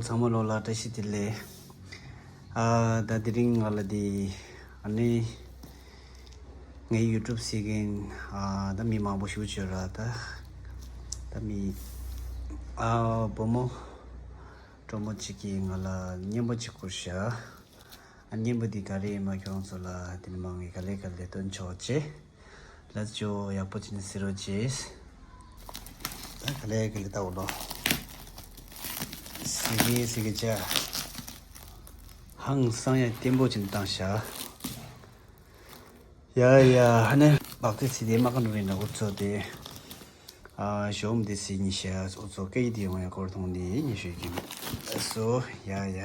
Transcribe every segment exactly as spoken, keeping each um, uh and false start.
ཚང་མ་ལོ་ལ་བཀྲ་ཤིས་བདེ་ལེགས། ཨ་ད་དེ་རིང་ང་ལ་དེ་ཨ་ནི་ངའི་ཡུ་ཊུབ་གཟིགས་མཁན་ཨ་ད་མི་མང་པོ་ཞིག་བྱོས་ར། ད་ད་མི་ཨ་བུ་མོ་གྲོགས་མོ་གཅིག་གིས་ང་ལ་རྔན་པ་གཅིག་བསྐུར་ཤག་ཨ་རྔན་པ་འདི་ག་རེ་ཡིན་མ་ཁྱོད་རང་ཚོ་ལ་དེ་མི་མང་གིས་ག་ལེ་ག་ལེ་སྟོན་ཆོག་ཅེས། ལ་ཅོ་ཡག་པོ་ཅིག་ནི་ཟེར་རོ་ཅེས། ད་ག་ལེ་ག་ལེ་ལྟ་འོ་ལོ། ཟི་གི་ཟི་གི་ཅ། ཧང་སང་ཡ་བརྟན་པོ་ཅིག་བཏང་ཤག་ཡ་ཡ་ཧ་ནེ་བག་ཏི་ཚི་དེ་མ་ཀ་ནུ་རི་ན་འུ་ཚོ་དེ། ཨ་ཞོམ་དེ་སི་ཉི་ཤ་འུ་ཚོ་སྐད་ཡིག་དེ་ཡོང་ཡ་སྐོར་མཐོང་དེ་ཉི་ཤོད་ཀྱི་སོ་ཡ་ཡ།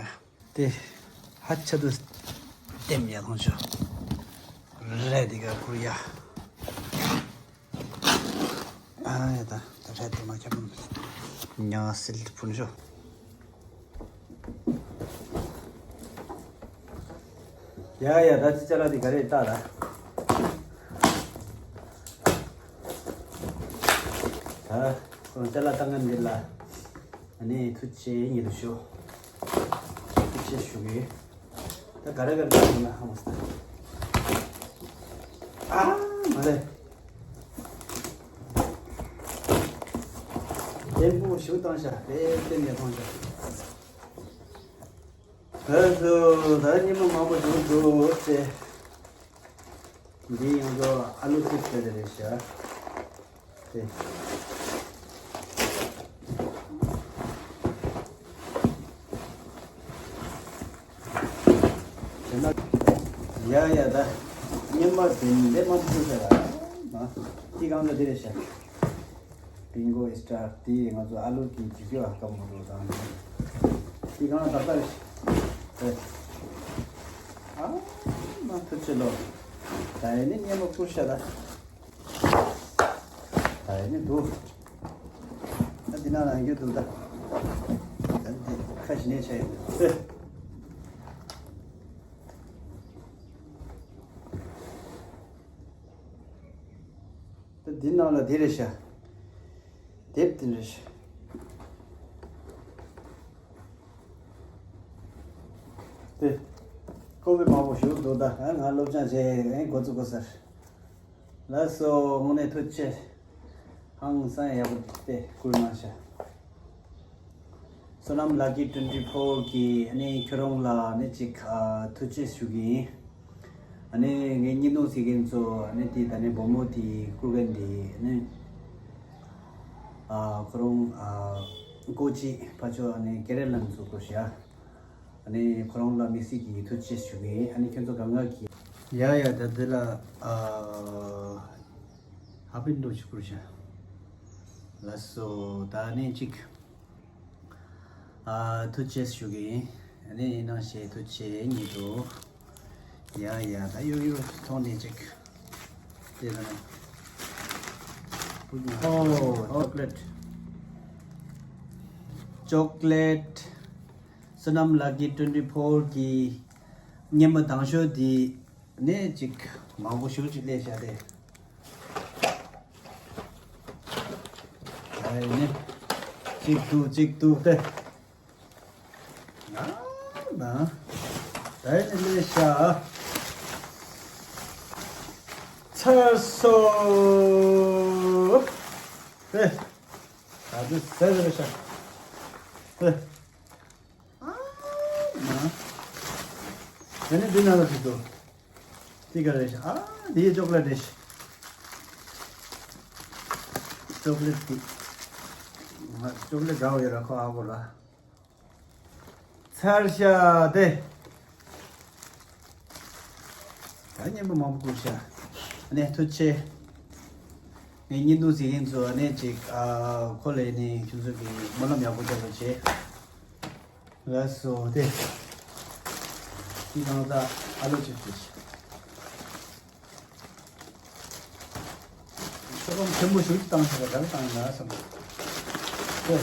དེ་ཧ་ཆ་དུ་ལྟེམ་ཡ་ཐོང་ཤོ། རེད་དེ་ག་ཁུར་ཡ། ཨ་ཡ་ད་ད་རེད་དེ་མ་ཁྱབ་མ་ཉ་སིལ་དུ་ཕུན་ཤོ། ཡ་ཡ་ད་ཅི་ཅ་ལག་དེ་ག་རེ་ལྟ་ལ། ད་ཁོང་ཅ་ལག་ལྟ་ངན་འདི་ལ། ཨ་ནི་ཐུགས་རྗེ་ཉིད་དུ་ཞུ། ཐུགས་རྗེ་ཞུ་གི། ད་ག་རེ་ག་རེ་ཡིན་ན་ཧ་མ་སྟེ། ཨ་མ་རེད། བརྟན་པོ་ཞུ་བཏང་ཤག་དེ་བརྟན་ནས་བཏང་ཤག་ད་ཚོ་ད་ཉི་མ་མང་པོ་བྱུང་འདུག་སྟེ། འདི་ཡང་ཚོ་ཨ་ལུ་ཅིབ་སི་དེ་རེད་ཤག་དེ། དེ་ན་ཡ་ཡ་ད་ཉི་མ་དེ་ལས་མང་པོ་བྱུང་ཤག་ལ་མ་ཅི་གང་ལ་དེ་རེད་ཤག་བིང་གོ་ཨི་སི་ཊར་དེ་ང་ཚོ་ཨ་ལུ་གི་ཇི་ཇི་ཨ་ཀ་མོ་རོ་དང་དེ་གང་ལ་ད་ལྟ་རེད་ཤག་ཨ་མ་ཐུགས་རྗེ་ལོ། ད་ཡིན་ནི་ཉི་མ་བསྐུར་ཤག་ད། ད་ཡིན་ནི་འདུག་ད་འདི་ནང་ལ་འགྱུར་འདུག་ད། ད་འདི་ཁ་ཞི་ནས་བྱས་ཡོད། ད་འདི་ནང་ལ་འདི་རེད་ཤག་དེབ་འདི་རེད་ཤག་དེ། ཀོ་བི་མང་པོ་ཞིག་འདུག་ད་ང་སློབ་སྦྱོང་བྱས་ཡིན་འགོ་བཙུགས་དགོས་ཟེར། ལགས་སོ་དངོས་གནས་ཐུགས་རྗེ་ཆེ། ཧང་སང་ཡག་པོ་དེ་བསྐུར་གནང་ཤག་བསོད་ནམས་ལགས་ཀྱི་ཊུ་ཝེན་ཊི་ཕོར་གྱི་ཨ་ནི་ཁྱོད་རང་ལ་ཨ་ནི་ཅིག་ཨ་ཐུགས་རྗེ་ཆེ་ཞུ་གི་ཡིན། ཨ་ནི་ངའི་བརྙན་ཐུང་གཟིགས་མཁན་ཚོ་ཨ་ནི་དེ་ད་ནི་བུ་མོ་དེ་བསྐུར་མཁན་དེ་ཨ་ནི་ཨ་ཁོ་རང་ཨ་ཀོ་ཅི་ཕ་ཆོས་ཨ་ནི་ཀེ་ར་ལ་ནས་བསྐུར་ཤག་ཨ་ནི་ཁོ་རང་ལ་དམིགས་བསལ་གྱི་ཐུགས་རྗེ་ཆེ་ཞུ་གི་ཡིན། ཨ་ནི་ཁྱོད་ཚོ་གང་ག་གི་ཡ་ཡ་ད་དེ་ལ་ཨ་ཧ་པན་འགྲོ་ཞུ་དགོས་ཤག་ལགས་སོ་ད་ནི་གཅིག་ཨ་ཐུགས་རྗེ་ཆེ་ཞུ་གི་ཡིན། ཨ་ནི་ཡིན་ནང་བཞིན་ཐུགས་རྗེ་ཆེ་ཉིད་དུ། ཡ་ཡ་ད་ཡོ་ཡོ་མཐོང་ནས་གཅིག་དེ་ལ་ནི་ཨོ་ཅོག་ལེ་ཊི། ཅོག་ལེ་ཊི། བསོད་ནམས་ལགས་ཀྱི་ཊུ་ཝེན་ཊི་ཕོར་གྱི་བརྙན་པ་དང་ཤོས་དེ་ནས་ཅིག་མང་པོ་ཞེ་པོ་ཅིག་སླེབས་ཤག་དེ། ཨ་ནི་ཅིག་འདུག་ཅིག་འདུག་དེ། ན་ན་ད་ནི་སླེབས་ཤག་ཚར་སོང་། དེ། ད་དེ་ཟེར་རེད་ཤག་དེ། ཨ་མ། ཨ་ནི་འདི་ནང་ལ་ཞིག་འདུག་དེ་ག་རེད་ཤག་ཨ་འདི་ཅོག་ལེ་ཊི་རེད་ཤག་ཅོག་ལེ་ཊི་དེ། ང་ཅོག་ལེ་ཊི་འདྲ་བོ་ཡོད་ར་ཁོ་ཨ་གོ་ར། ཚར་ཤག་དེ། ད་བརྙན་པ་མང་པོ་བསྐུར་ཤག་ཨ་ནི་ཐུགས་རྗེ་ཆེ། ངའི་བརྙན་ཐུང་གཟིགས་མཁན་ཚོ་ཨ་ནི་ཅིག་ཨ་ཁོ་ལ་ནི་ཁྱོད་ཚོ་གི་སྨོན་ལམ་ཡག་པོ་རྒྱབ་རོགས་བྱེད། ལགས་སོ་དེ། ཁྱེད་རང་ད་ཨ་ལོ་ཅིག་ཅིག་ཚོད་བགམ་ཆེན་པོ་ཞིག་བཏང་ཤག་ག་རེ་བཏང་ན་བསམ། དེ།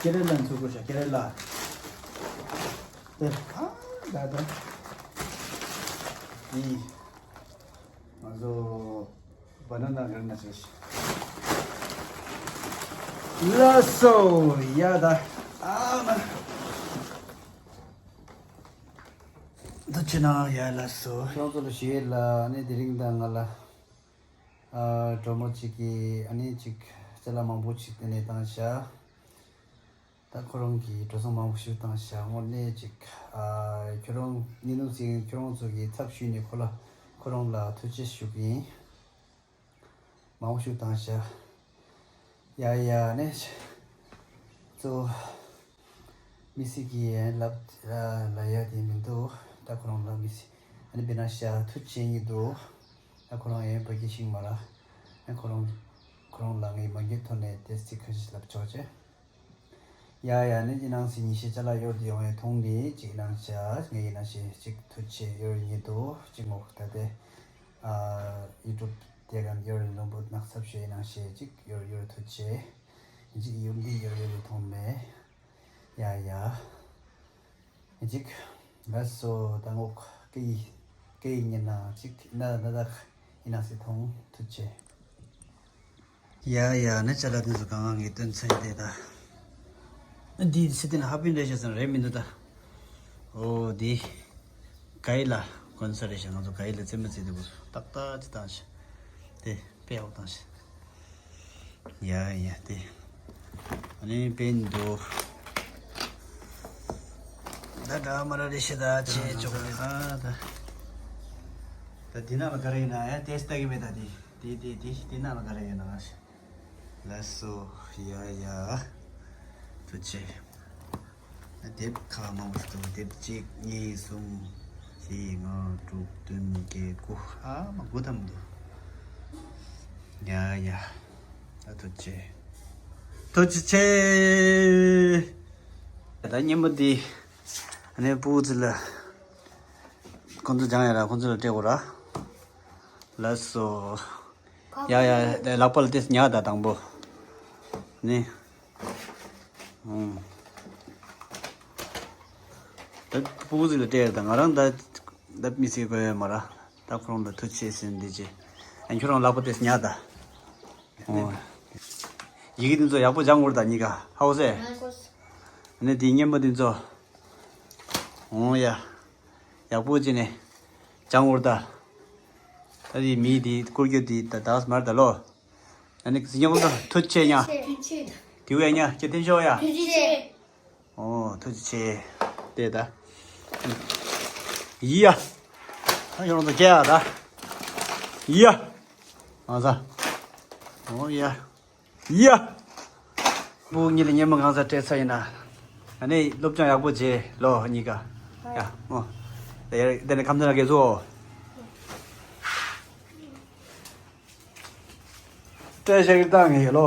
ཀེ་རེ་ལ་འཚོལ་དགོས་ཤག་ཀེ་རེ་ལ། དེ། ཨ་ད་ད། འདི། ང་ཚོ་བ་ན་ན་ག་རེ་ན་བྱས་ཤག་ལགས་སོ། ཡ་ད། ཨ་མ། ད་ཅི་ན་ཡ་ལགས་སོ། ཁྱོད་ཚོ་ལ་ཞུ་ཡས་ལ་ཨ་ནི་དེ་རིང་ད་ང་ལ་ཨ་གྲོགས་མོ་གཅིག་གིས་ཨ་ནི་གཅིག་ཅ་ལག་མང་པོ་ཅིག་དེ་ནས་བཏང་བཞག་ད་ཁོ་རང་གིས་འགྲོ་སོང་མང་པོ་ཞིག་བཏང་བཞག་དངོས་གནས་ཅིག་ཨ་ཁྱོད་རང་ཉིན་ནུབ་ཅིག་ཁྱོད་རང་ཚོ་གིས་ཚབ་ཞུས་ནས་ཁོ་ལ་ཁོ་རང་ལ་ཐུགས་རྗེ་ཞུ་གི་ཡིན། མང་པོ་ཞིག་བཏང་བཞག་ཡ་ཡ་ནས་གཙོ་མི་སི་གི་ལབ་ལ་ཡ་དེ་མི་འདུག་ད་ཁོ་རང་ལ་མི་སི་ཨ་ནི་བེ་ན་ཤ་ཐུགས་རྗེ་ཆེ་ཡིན་འདུག་ད་ཁོ་རང་ཡན་པ་གི་ཤིང་མ་ར་ཨ་ཁོ་རང་ཁོ་རང་ལ་ངའི་མ་འགྱུར་ཐོག་ནས་དེ་སི་ཁ་ཤས་ལབ་ཆོག་ཅེ། ཡ་ཡ་ནི་ཅི་ནང་སི་ཉི་ཤེས་ཅ་ལག་གཡོར་དུ་ཡོང་བའི་ཐོང་ནི་ཅིག་ནང་ཤ་ངའི་ནང་ཤེས་ཅིག་ཐུགས་རྗེ་ཆེ་ཡོར་ཉིད་དུ་ཅིག་ངོ་ད་དེ་ཨ་ཡུ་ཊུབ་དེ་གམ་ཡོར་ལོང་པོ་ནག་ཚབ་ཤེས་ནང་ཤེས་ཅིག་ཡོར་ཡོར་ཐུགས་རྗེ་ཆེ་ཅིག་ཡུམ་འདི་ཡོར་ཡོར་ཐོང་མེ། ཡ་ཡ། ཅིག་ལགས་སོ། ད་ངོ་ཀི་ཀི་ཉིན་ན་ཅིག་ན་ན་དག་ཡིན་ན་སི་ཐོང་ཐུགས་རྗེ་ཆེ། ཡ་ཡ་ནི་ཅ་ལག་དེ་ཚོ་གང་ངས་སྟོན་ཚར་ཏེ་ད། འདི་སི་ཏི་ན་ཧ་པིན་རེ་ཤ་ཟན་རེ་མི་འདུག་ད། ཨོ་འདི་ག་ཡི་ལ་གོན་ས་རེ་ཤ་ང་ཚོ་ག་ཡི་ལ་རྩེད་མོ་རྩེ་དུས་ཏག་ཏག་ཅི་བཏང་ཤ་དེ་དཔེ་ཡག་བཏང་ཤ། ཡ་ཡ་དེ། ཨ་ནི་པན་དུ། ད་ད་མ་ར་རེ་ཤ་ད་ཆེ་ཅོག་ལེ་ཨ་ད། ད་འདི་ན་ལ་ག་རེ་ཡིན་ན་ཡ་ཏེས་ཏ་གི་མེད་ད་དེ་དེ་དེ་དེ་དེ་ན་ལ་ག་རེ་ཡིན་ན་ང་ཤ། ལགས་སོ། ཡ་ཡ། ཐུགས་རྗེ་ཆེ། དེབ་ཁག་མང་པོ་ཞིག་འདུག་དེབ་གཅིག་གཉིས་གསུམ་བཞི་ལྔ་དྲུག་བདུན་བརྒྱད་དགུ་ཨ་མ་དགུ་ཐམ་འདུག་ཡ་ཡ། ད་ཐུགས་རྗེ་ཆེ། ཐུགས་རྗེ་ཆེ། ད་སྙན་པོ་འདི་ཨ་ནི་སྤུ་གུ་ཚོ་ལ་ཁོང་ཚོ་སྦྱང་ཡ་ར་ཁོང་ཚོ་ལ་སྤྲད་དགོས་ར། ལགས་སོ། ཡ་ཡ་ལག་པ་ལ་ཏེས་ཉག་ད་དང་པོ། ནི། ཨང་། ད་སྤུ་གུ་ཟིག་ལ་སྤྲད་ད་ང་རང་ད་ད་མི་སྲིད་གོ་ཡ་མ་ར། ད་ཁོ་རང་ད་ཐུགས་རྗེ་ཆེ་ཟེར་འདི་ཅི། ཨ་ཁྱོད་རང་ལག་པ་ཏེས་ཉག་ད། ཨོ། ཡི་གེ་འདི་ཚོ་ཡག་པོ་སྦྱང་དགོས་རེད་ད་གཉིས་ཀ་ཧའོ་སེ། ནི་དེ་སྙན་པོ་འདི་ཚོ། ཨོ་ཡ། ཡག་པོ་བྱས་ནས་སྦྱང་དགོས་རེད་ད། ད་དེ་མི་དེ་སྐོར་རྒྱུ་དེ་ད་དག་མར་ད་ལོ། ཨ་ནི་ཟིན་ཉོ་གོང་ད་ཐུགས་རྗེ་ཆེ་ཉ། ཐུགས་རྗེ་ཆེ། དེ་བས་ཉ་ཁྱེད་བསྟན་ཤོག་ཡ། ཐུགས་རྗེ་ཆེ། ཨོ་ཐུགས་རྗེ་ཆེ། དེ་ད། ཡི་ཡ། ད་ཡོང་ད་ཀྱ་ད། ཡི་ཡ། ཨ་ཟ། ཨོ་ཡ། ཡ། སྤུ་གུ་གཉིས་ལ་སྙན་མོ་གང་ཟག་སྤྲད་ཚར་ཡིན་ན། ཨ་ནི་སློབ་སྦྱོང་ཡག་པོ་བྱེད་ལོ་གཉིས་ཀ། ཡ་མོ། དེ་ནས་ཁམས་ཚན་ལ་དགེ་ཚོ། སྤྲད་བཞག་གི་བཏང་ངེས་ལོ།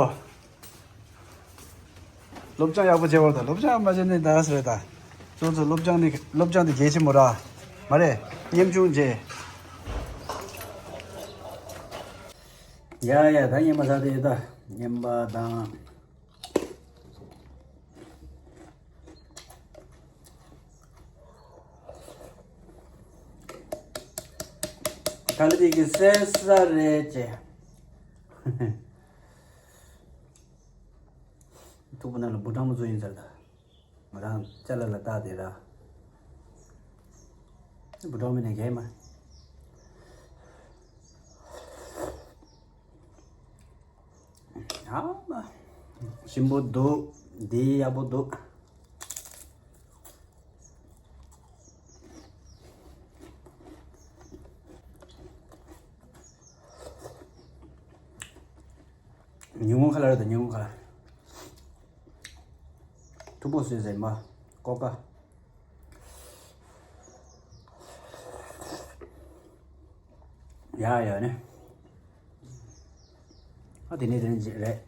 སློབ་སྦྱོང་ཡག་པོ་བྱེད་བར་དང་སློབ་སྦྱོང་མ་བྱས་ནས་ད་ཟེར་ད། ཁྱོད་ཚོ་སློབ་སྦྱོང་ནི་སློབ་སྦྱོང་དེ་གལ་ཆེན་པོ་ར། མ་རེད། ཉམ་ཆུང་བྱེད། ཡ་ཡ་ད་ཉན་པ་ཟ་དེ་ད་ཉན་པ་དང་། ད་ལི་དེ་གི་སེ་ས་རེད་ཅེ། ཐུག་པ་ན་ལ་བུ་ཀྲང་མོ་ཚོ་ཡིན་ཟེར་ད། ང་རང་ཅ་ལག་ལ་བལྟ་དེ་ར། བུ་ཀྲང་མི་ནས་གས་མ། ཨ་མ། ཞིམ་པོ་འདུག་འདི་ཡག་པོ་འདུག་ཉིན་གུང་ཁ་ལར་དང་ཉིན་གུང་ཁ་ལར། ཐུག་པོ་སུས་ཟེར་མ། ཀོ་ཀ་ཡ་ཡ་ནི། ཨ་དེ་ནས་དེ་ནས་རེད།